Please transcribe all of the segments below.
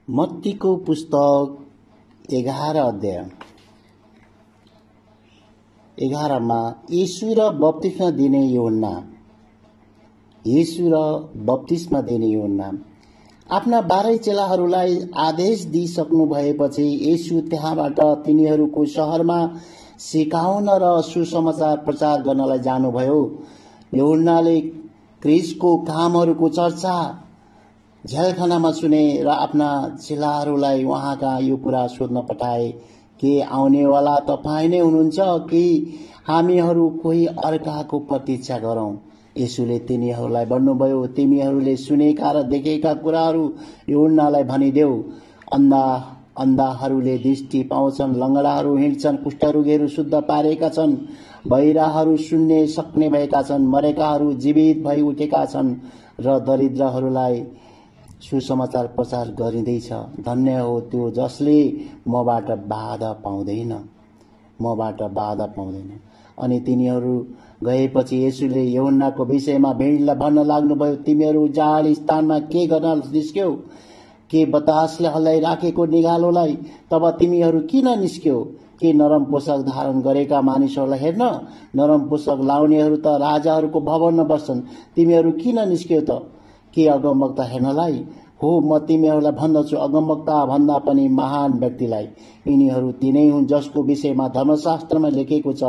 मत्तीको पुस्तक 11 अध्याय 11 मा येशू र बप्तिस्मा दिने यूहन्ना आफ्ना 12 चेलाहरूलाई आदेश दिइसक्नु भएपछि येशू त्यहाँबाट तिनीहरूको शहरमा सिकाउन र सुसमाचार प्रचार गर्नलाई जानुभयो। यूहन्नाले क्रिस्टको कामहरूको चर्चा झ्यालखानामा सुने र आफ्ना चेलाहरूलाई उहाँका यो कुरा सोध्न पठाए, के आउनेवाला तपाईँ नै हुनुहुन्छ कि हामीहरू कोही अर्काको प्रतीक्षा गरौं? येशूले तिनीहरूलाई भन्नुभयो, तिमीहरूले सुनेका र देखेका कुराहरू यूहन्नालाई भनिदेऊ। अन्धाहरूले दृष्टि पाउँछन्, लंगडाहरू हिँड्छन्, कुष्ठरोगीहरू शुद्ध पारेका छन्, बहिराहरू सुन्ने सक्ने भएका छन्, मरेकाहरू जीवित भई उठेका छन् र दरिद्रहरूलाई सुसमाचार प्रचार गरिँदैछ। धन्य हो त्यो जसले मबाट बाधा पाउँदैन। अनि तिनीहरू गएपछि येशूले यूहन्नाको विषयमा भिडलाई भन्न लाग्नुभयो, तिमीहरू जाड स्थानमा के गर्न निस्क्यौ? के बतासले हल्लाइराखेको निगालोलाई? तब तिमीहरू किन निस्क्यौ? के नरम पोसाक धारण गरेका मानिसहरूलाई हेर्न? नरम पोसाक लाउनेहरू त राजाहरूको भवनमा बस्छन्। तिमीहरू किन निस्क्यौ त? के अगमवक्ता हेर्नलाई? हो, म तिमीहरूलाई भन्दछु, अगमवक्ता भन्दा पनि महान व्यक्तिलाई। यिनीहरू तिनै हुन् जसको विषयमा धर्मशास्त्रमा लेखेको छ,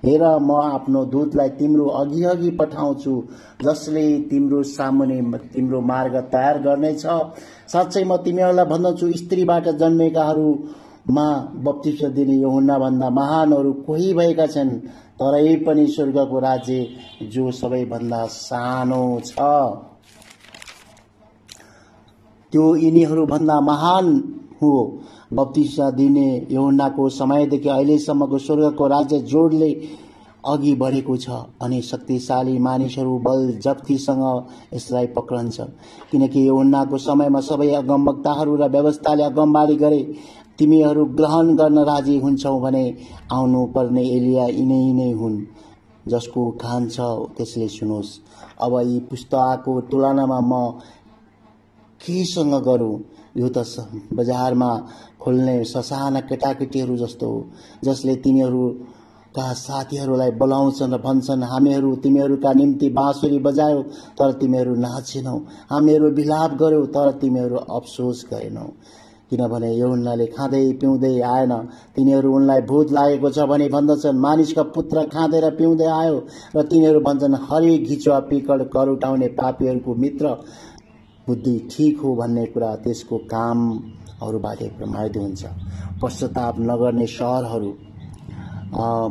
हेर म आफ्नो दूतलाई तिम्रो अघि पठाउँछु, जसले तिम्रो सामुन्ने तिम्रो मार्ग तयार गर्नेछ। साँच्चै म तिमीहरूलाई भन्दछु, स्त्रीबाट जन्मेकाहरूमा बप्तिस्मा दिने यूहन्ना भन्दा महानहरू कोही भएका छन्, तरै पनि स्वर्गको राज्य जो सबैभन्दा सानो छ त्यो यिनीहरू भन्दा महान हो। बप्तिस्मा दिने यूहन्नाको समयदेखि अहिलेसम्मको स्वर्गको राज्य जोडले अघि बढेको छ अनि शक्तिशाली मानिसहरू बल जफ्तीसँग यसलाई पक्रन्छन्। किनकि यूहन्नाको समयमा सबै अगमवक्ताहरू र व्यवस्थाले अगमबाडी गरे, तिमीहरू ग्रहण गर्न राजी हुन्छौ भने आउनु पर्ने एलिया यिनै नै हुन्। जसको कान छ त्यसले सुनोस्। अब यी पुस्तकको तुलनामा म केसँग गरौं? यो त बजारमा खोल्ने ससाना केटाकेटीहरू जस्तो हो, जसले तिनीहरूका साथीहरूलाई बोलाउँछन् र भन्छन्, हामीहरू तिमीहरूका निम्ति बाँसुरी बजायौ तर तिमीहरू नाचेनौ, हामीहरू विलाप गर्यौ तर तिमीहरू अफसोस गरेनौ। किनभने यूहन्नाले खाँदै पिउँदै आएन, तिनीहरू उनलाई भूत लागेको छ भनी भन्दछन्। मानिसका पुत्र खाँदै र पिउँदै आयो र तिनीहरू भन्छन्, हरि घिचुवा पिकड कर उठाउने पापीहरूको मित्र। बुद्धि ठीक हो भन्ने कुरा त्यसको कामहरूबाट प्रमाणित हुन्छ। पश्चाताप नगर्ने सहरहरू।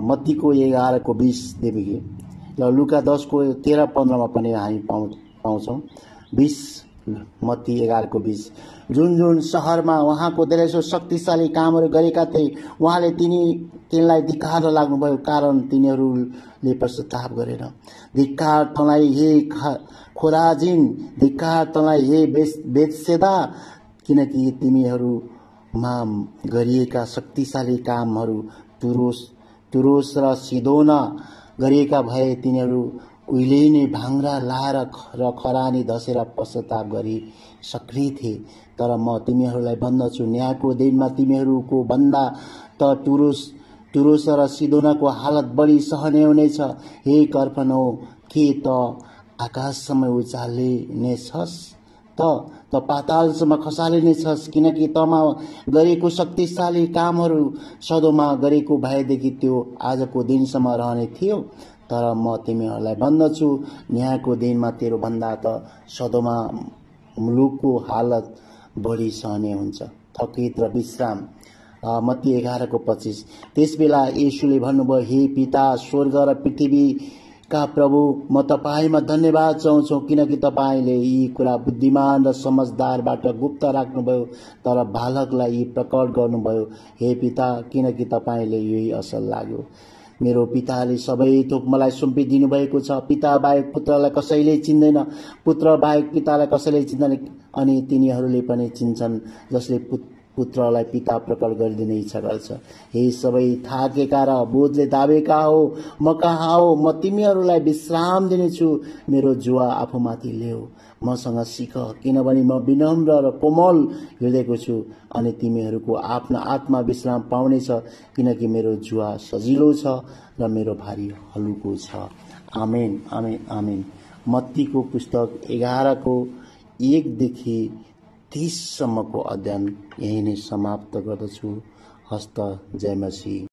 मत्तीको 11:20 देखि र लुका 10:13-15 पनि हामी पाउँछौं। 20 मत्ती 11:20 जुन सहरमा उहाँको धेरैसो शक्तिशाली कामहरू गरेका थिए, उहाँले तिनलाई धिक्कार लाग्नुभयो, कारण तिनीहरूले पश्चाताप गरेन। धिक्कार तँलाई हे खोराजिन, धिक्कार तँलाई हे बेतसेदा, किनकि तिमीहरूमा गरिएका शक्तिशाली कामहरू तुरोस र सिदोना गरिएका भए तिनीहरू उहिले नै भाङ्रा लाएर र खरानी धसेर पश्चाताप गरी सक्ने थिए। तर म तिमीहरूलाई भन्दछु, न्यायको दिनमा तिमीहरूको भन्दा त तुरोस र सिदोनाको हालत बढी सहनीय हुनेछ। हे कफरनहूम, के त आकाशसम्म उचालिनेछस् त पातालसम्म खसालिनेछस्? किनकि तमा गरेको शक्तिशाली कामहरू सदोममा गरेको भएदेखि त्यो आजको दिनसम्म रहने थियो। तर म तिमीहरूलाई भन्दछु, न्यायको दिनमा तेरो भन्दा त सदोममा मुलुकको हालत बढी सहनीय हुन्छ। थकित र विश्राम। मत्ती 11:25 त्यसबेला येशूले भन्नुभयो, हे पिता, स्वर्ग र पृथ्वीका प्रभु, म तपाईमा धन्यवाद चाहन्छु, किनकि तपाईले यी कुरा बुद्धिमान र समझदारबाट गुप्त राख्नुभयो, तर बालकलाई यी प्रकट गर्नुभयो। हे पिता, किनकि तपाईले यही असल लाग्यो। मेरो पिताले सबै थोक मलाई सुम्पिदिनु भएको छ। पिता बाहेक पुत्रलाई कसैले चिन्दैन, पुत्र बाहेक पितालाई कसैले चिन्दैन, अनि तिनीहरूले पनि चिन्छन् जसले पुत्रलाई पिता प्रकट गरिदिने इच्छा गर्छ। हे सबै थाकेका र बोझले दाबेका हो, म कहाँ हो, म तिमीहरूलाई विश्राम दिनेछु। मेरो जुवा आफूमाथि ल्याऊ, मसँग सिक, किनभने म विनम्र र कोमल हृदयको छु, अनि तिमीहरूको आफ्नो आत्मा विश्राम पाउनेछ, किनकि मेरो जुवा सजिलो छ र मेरो भारी हलुको छ। आमेन, आमेन, आमेन। मत्तीको पुस्तक 11 को 1 देखि 30 सम्मको अध्ययन यही नै समाप्त गर्दछु। हस्त जय मसीह।